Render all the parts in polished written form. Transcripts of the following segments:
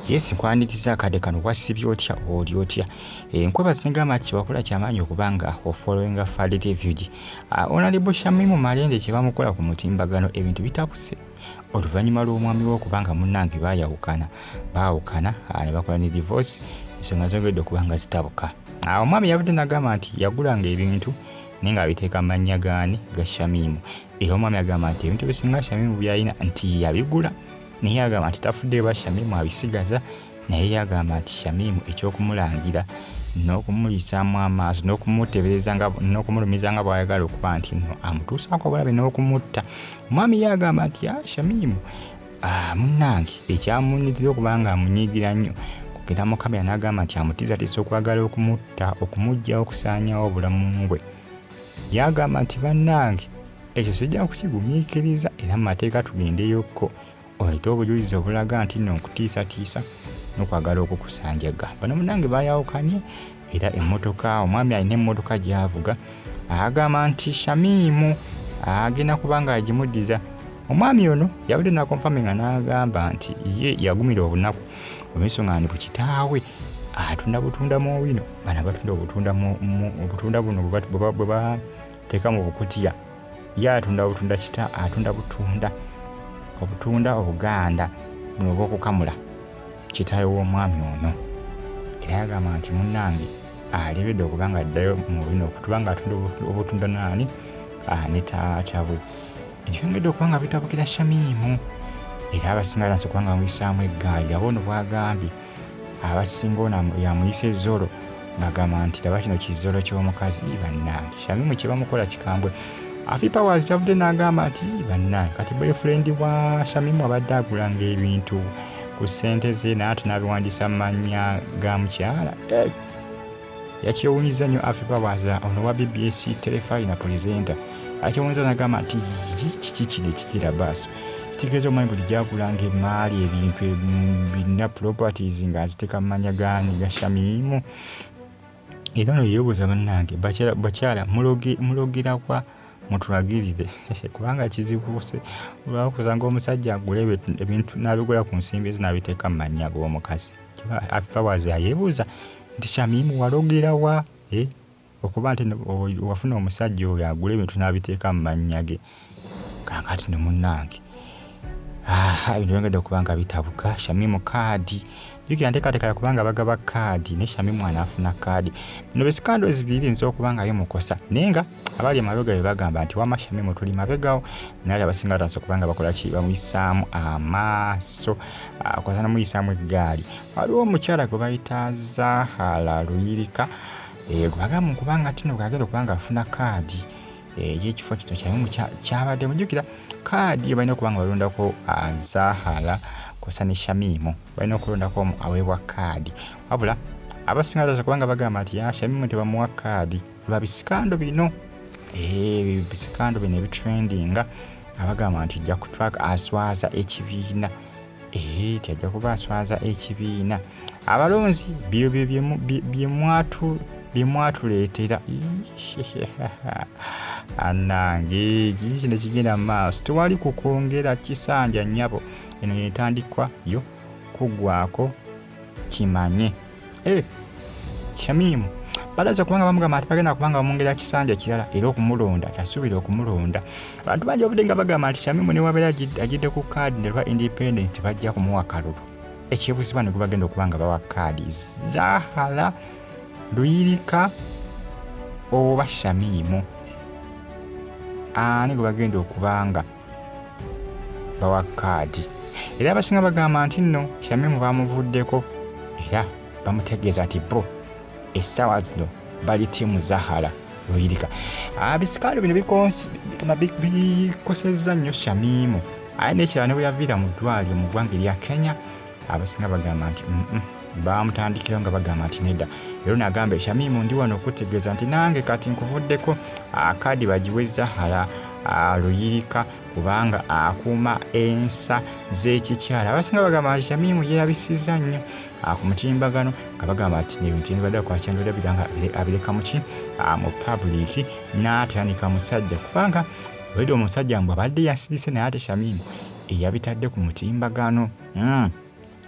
Yes, nkwaniriza akadde kano. Wasibye otya? Oli otya? Nkwebaza negamba nti kyewakola kyamaanyi okuba nga ofollowinga Fad TV. Honorable Shamimu Malende kye bamukola ku mutimbagano, ebintu bitabuse oluvannyuma lw'omwami we okuba nga munnange baayawukana, baawukana ne bakola ne divorce. Ensonga zongedde okuba nga zitabuka. Omwami yavudde n'agamba nti yagulanga ebintu naye ng'abiteeka mu mannya gaani? Ga Shamimu. Era omwami agamba nti ebintu ebisinga Shamimu by'alina nti yabigula, naye agamba nti tafuddeyo ba Shamimu abisigaza. Naye yagamba nti Shamimu eky'okumulangira n'okumuyisaamu amaaso n'okumuteebereza n'okumulumiza nga bw'ayagala okuba nti nno amutuusaako obulabe n'okumutta, omwami ye agamba nti Shamimu munnange ekyamunyizira okuba nga amunyiigira nnyo kugenda mu kamera n'agamba nti amutiisatiisa okwagala okumutta, okumuggyawo, okusaanyaawo obulamu bwe. Yagamba nti bannange ekyo sijja kukigumiikiriza, era mu mateeka tugendeyokko oleete obujulizi obulaga nti nno nkutiisatiisa n'okwagala okukusanjaga. Bano munnange baayawukanye, era emmotoka, omwami alina emmotoka gy'avuga, agamba nti Shamimu agenda kuba nga agimuddiza. Omwami ono yabadde nakonfaminga n'agamba nti ye yagumira obunaku olw'ensonga nti ku kitaawe atunda butunda mu wino, bano batunda obutunda, obutunda buno bwe bateeka mu bukutiya. Ye atunda butunda, kita atunda butunda, obutunda obuganda buno obw'okukamula, kitaawe w'omwami ono. Era yagamba nti munnange alebedde okuba nga addayo mu bino okutuba nga atunda obutunda naani ne taata bwe. Ebyongedde okuba nga bitabukira Shamimu, era abasinga batandise okuba nga bamuyisaamu eggaali. Aba ono bw'agambye abasinga ono yamuyisa ezzolo, ng'agamba nti laba kino kizzolo ky'omukazi. Bannange, Shamimu kye bamukola kikambwe. Afi Powers yavudde n'agamba nti bannange kati boyfriend wa Shamimu abadde agulanga ebintu ku ssente ze naye ate n'abiwandiisa mu mannya ga mukyala. Yakyewuunyizza nnyo Afi Powers ono wa BBS Terefayina presenter, akyewuunyizza n'agamba nti kiki kino ekigenda baaso? Kitegeeza omwami buli gyagulanga emaali, ebintu birina properties, ng'aziteeka mu mannya gaani? Ga Shamimu. Era ono yeebuuza, bannange bakyala mulogera kwa mutulagirire, kubanga kizibu olwakusanga omusajja agula ebintu n'abigula ku nsimbi ze n'abiteeka mu mannya g'omukazi. Afi Powers ayeebuuza nti Shamimu walogera wa okuba nti wafuna omusajja oyo agula ebintu n'abiteeka mu mannya ge? Kaakati no munnange ebintu byongedde okuba nga bitabuka. Shamimu kaadi, jjukira nteekateeka yakubanga bagaba kaadi, ne Shamimu anaafuna kaadi. Bino bisikando biyinza okuba nga bimukosa, naye nga abali emabega bwe bagamba nti wamma Shamimu tuli mabegawo, naye abasinga batandise okuba nga bakola ki? Bamuyisaamu amaaso, kosa namuyisaamu eggaali. Waliwo omukyala gwe bayita Zahala Luyirika, gwe bagamba kubanga tino bwagenda okuba nga afuna kaadi ey'ekifo kino Shamimu kyabadde. Mujjukira kaadi balina okuba nga balondako Zahala kosa ne Shamimu, balina okulondako omu aweebwa kaadi. Wabula abasinga batandise okuba nga bagamba nti Shamimu tebamuwa kaadi lwa bisikando bino, bisikando bino ebitrendinga. Abagamba nti ajja kutwaka aswaza ekibiina, ti ajja kuba aswaza ekibiina. Abalonzi byo bye mwatuleetera. Annange, kiki kino kigenda mu maaso? Tewali kukwongera kisanja nnyabo, eno yentandikwa yo kuggwako kimanye. Shamimu balaza kubanga bamugamba nti bagenda kubanga bamwongera kisanja kirala, era okumulonda tasuubira okumulonda. Abantu bangi babadde nga bagamba nti Shamimu ne wabeera agidde ku kaadi ne independent bajja kumuwa kalulu. Ekyebuzibwa ne gubagenda okuba nga bawa kaadi, Zahala Luyirika oba Shamimu, ani gwe bagenda okuba nga bawa kaadi? Era abasinga bagamba nti nno Shamimu bamuvuddeko, era bamutegeeza nti bo essaawa zino bali tiimu Zahala Luyirika. Bisikaalo bino bikosezza nnyo Shamimu. Aye n'ekirala, ne bwe yaviira mu ddwaliro mu ggwanga erya Kenya, abasinga bagamba nti bamutandikirawo nga bagamba nti nedda. Era ono agamba, Shamimu, ndi wano okutegeeza nti nange kati nkuvuddeko, kaadi bagiwe Zahala Luyirika kubanga akuuma ensa z'ekikyala. Abasinga bagamba nti Shamimu yeerabisizza nnyo ku mutimbagano, nga bagamba nti ebintu byandibadde akwakyandiradabira nga abireka muki mu public n'atayanika musajja, kubanga olwedde omusajja mbw abadde yasirise, naye ate Shamimu eyabitadde ku mutimbagano.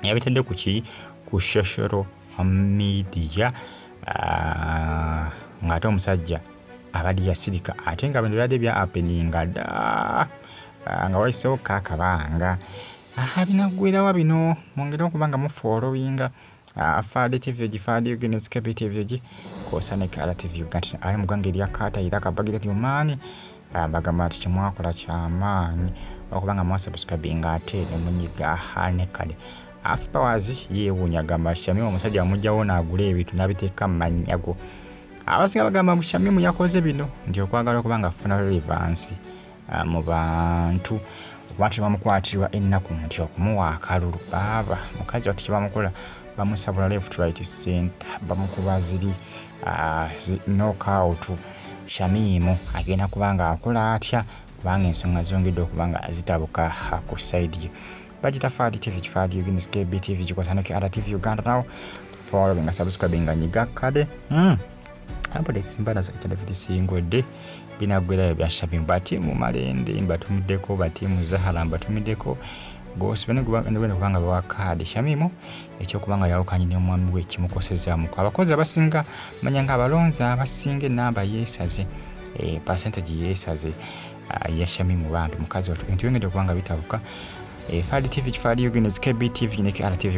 Yabitadde ku ki ku social media, ng'ate omusajja abadde yasirika, ate nga bino byadde bya happeninga dda, nga wayisewo kakabanga. Binaggwerawa bino? Mwongere okuba nga mufollowinga Fadi TV, Gifadi Uganda, KB TV gi kwosa ne Kala TV Uganda. Ali mu ggwanga erya Qatar era kabagira ti omaani bagamba nti kyemwakola kyamaanyi okuba nga mwasubscribinga ate ne munyiga ne kale. Afi Powers yeewuunya, agamba Shamimu omusajja amugjawo n'agula ebintu n'abiteeka mu mannya go. Abasinga bagamba mbu Shamimu yakoze bino nti okwagala okuba nga afuna relevance mu bantu, okuba nti bamukwatirwa ennaku nti okumuwa akalulu. Baaba mukazi wattu kyebamukola, bamusabula left, right, center, bamukuba ziri knockout. Shamimu agenda kuba nga akola atya, kubanga ensonga zongedde okuba nga zitabuka ku side ye? Bagita Fadi TV, Kifadi Uganda, KB TV gikosa ne KR TV Uganda. Nawo following, subscribing, nyiga kade updates mba nazo ekyadde singodde. Binaggwerayo bya Shamimu. Batiimu Malende mbatumiddeko, batiimu Zahara mbatumiddeko, gosibe nebwena kubanga bawa kaadi Shamimu. Ekyokuba nga yawukanye n'omwami we kimukosezaamuku. Abakozi abasinga manya nga abalonzi abasinga enamba yeesaze, percentage yeesaze ya Shamimu. Bambi mukazi wattu, ebintu byongedde okuba nga bitabuka. Fadi TV, Kifadi Uganda, KB TV ne KR TV.